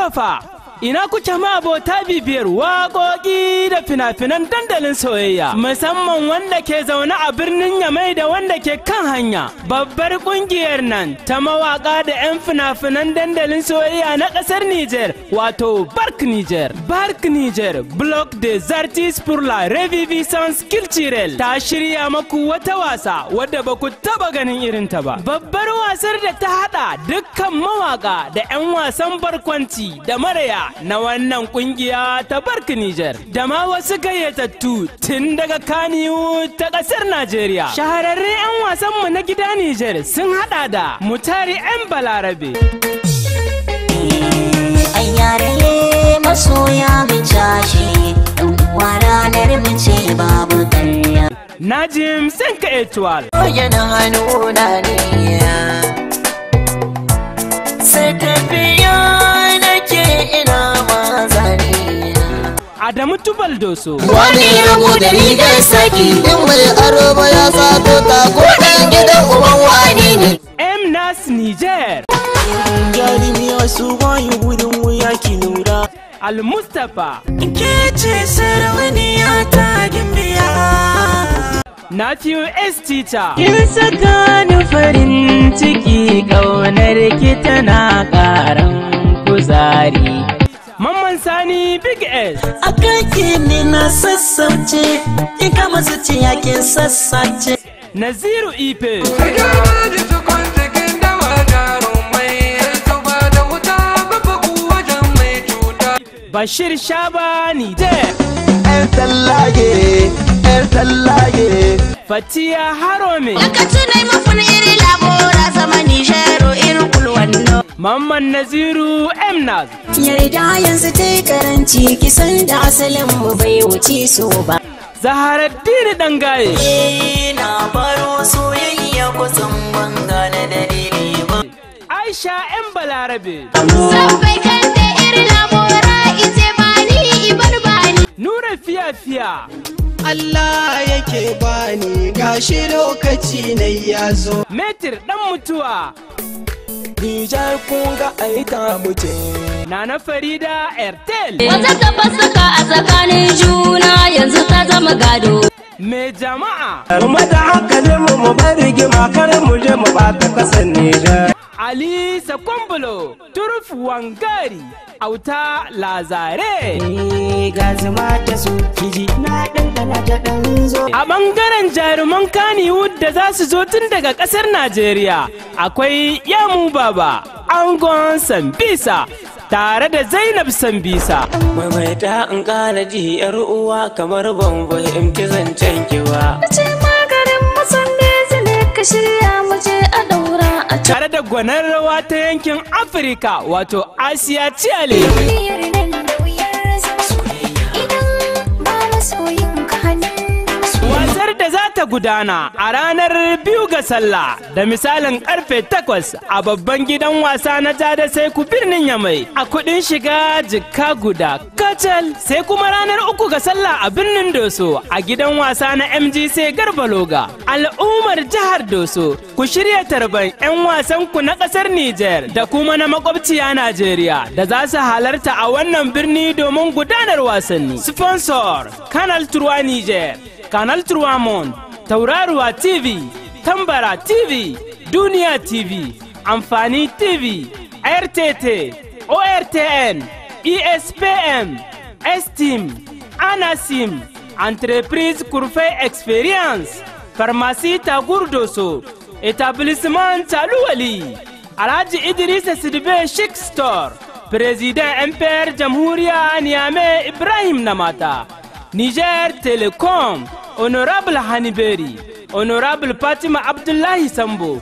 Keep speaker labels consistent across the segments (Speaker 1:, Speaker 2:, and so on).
Speaker 1: Tofa, ina kuke ma abota bibiyar waƙoƙi da fina-finan dandalin soyayya, musamman wanda ke zaune a birnin Yamai da wanda ke kan hanya. Babbar ƙungiyar nan ta mawaƙa da 'yan fina-finan dandalin soyayya na ƙasar Niger, wato Bark Niger. Bark Niger, Bloc des Artistes pour la Reviviscence Culturelle, ta shirya maku wata wasa wadda ba ku taɓa ganin irinta ba. Babbar wasar da ta haɗa dukkan mawaƙa da 'yan wasan barkwanci da maraya na wannan kungiya ta Bark Niger da ma wasu gayyatattu tun daga Kaniyu ta kasar Najeriya. Shahararrun 'yan wasanmu na gida Niger sun hada da Mutari 'yan Balarabe. Najim Senka Etoile.
Speaker 2: Yana nuna ne sai tafiya nake ina mazani.
Speaker 1: Adamu Tubal Doso.
Speaker 3: Wani rabu da rigar saki in bai aro ba ya sato ta ko ɗan gidan uban wani ne.
Speaker 1: M Nas Niger.
Speaker 2: Jarumi su bayi gudun wuya ki lura.
Speaker 1: Al Mustapha.
Speaker 2: Ke ce sarauniya ta gimbiya.
Speaker 1: Nafiu S Teacher. Kin saka ni farin ciki ƙaunar ki tana ƙaran kuzari. Mamman Sani Big S.
Speaker 2: A kake ne na sassauce, in kama zuciya kin sassace.
Speaker 1: Naziru Ife. Bashir Shaba Niger.
Speaker 4: 'Yan tallage, 'yan tallage.
Speaker 1: Fatiya Harome. Mamman Naziru Mnaz.
Speaker 5: Yarda yanzu ta yi karanci kisan da asalin mu bai wuce so ba.
Speaker 1: Zaharaddini Dangaye.
Speaker 2: Ina baro soyayya kusan ban gane dalili ba.
Speaker 1: Aisha M Balarabe.
Speaker 6: Sabbai kan da irin labora ite bani ibar bani.
Speaker 1: Nura Fiya Fiya.
Speaker 4: Allah yake bani gashi lokaci na ya zo.
Speaker 1: Metir ɗan mutuwa.
Speaker 4: Nijar kun ga aita muce.
Speaker 1: Nana Farida Airtel.
Speaker 6: Wata kafa suka a tsakanin juna yanzu ta zama gado.
Speaker 1: Mai jama'a.
Speaker 4: Mu da hankalin mu mu bari rigima kar mu je mu bata kasar Nijar.
Speaker 1: Ali Sakwambulo, Turuf Wangari, Auta Lazare.
Speaker 7: Ga zuma ta su kiji na ɗanɗana ta ɗan zo.
Speaker 1: A ɓangaren jaruman Kannywood da za su zo tun daga ƙasar Najeriya, akwai Yamu Baba, Angon Sambisa, tare da Zainab Sambisa.
Speaker 2: Maimaita in ƙara ji yar uwa kamar ban fahimci zancen ki ba.
Speaker 6: Ce maganin matsan ne ka shirya mu je a daura a
Speaker 1: Tare da gwanar rawa ta yankin Afirka wato Asiya Ciyale.
Speaker 6: duniyar nan da wuyar zama. Idan ba masoyin ka hannun
Speaker 1: Wasar da za ta gudana a ranar 2 ga sallah da misalin karfe 8 a babban gidan wasa na Jada sai ku birnin Yamai a kudin shiga jikka guda kacal, sai kuma ranar 3 ga sallah a birnin Doso a gidan wasa na MGC Garba Loga. Al'ummar jihar Doso ku shirya tarban 'yan wasan ku na kasar Niger da kuma na makwabciya Najeriya da za su halarta a wannan birni domin gudanar wasanni. Sponsor Canal Turwa Niger, Canal Trois Monde, Tauraruwa TV, Tambara TV, Duniya TV, Amfani TV, RTT, ORTN, ESPM, Esteem, Anasim, Entreprise Kurfe Experience, Pharmacie Tagur Doso, Établissement Talouali, Alhaji Idrissa Sidibe Chic Store, Président MPR Jamhuriya Niamey Ibrahim Namata. Niger Telecom, Honorable Haniberi, Honorable Fatima Abdullahi Sambo,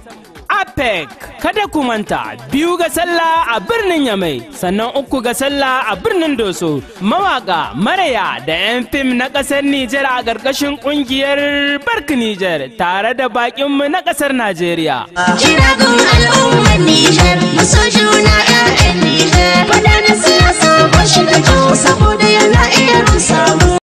Speaker 1: APEC, kada ku manta 2 ga sallah a birnin Yamai, sannan 3 ga sallah a birnin Doso. Mawaka, maraya da 'yan fim na ƙasar Nijar a ƙarƙashin ƙungiyar Bark Nijar tare da baƙinmu na ƙasar Najeriya.
Speaker 6: Jiragun al'ummar Nijar, maso juna 'ya'yan Nijar. Fada na siyasa ba shi da kyau saboda yana iya rusa mu.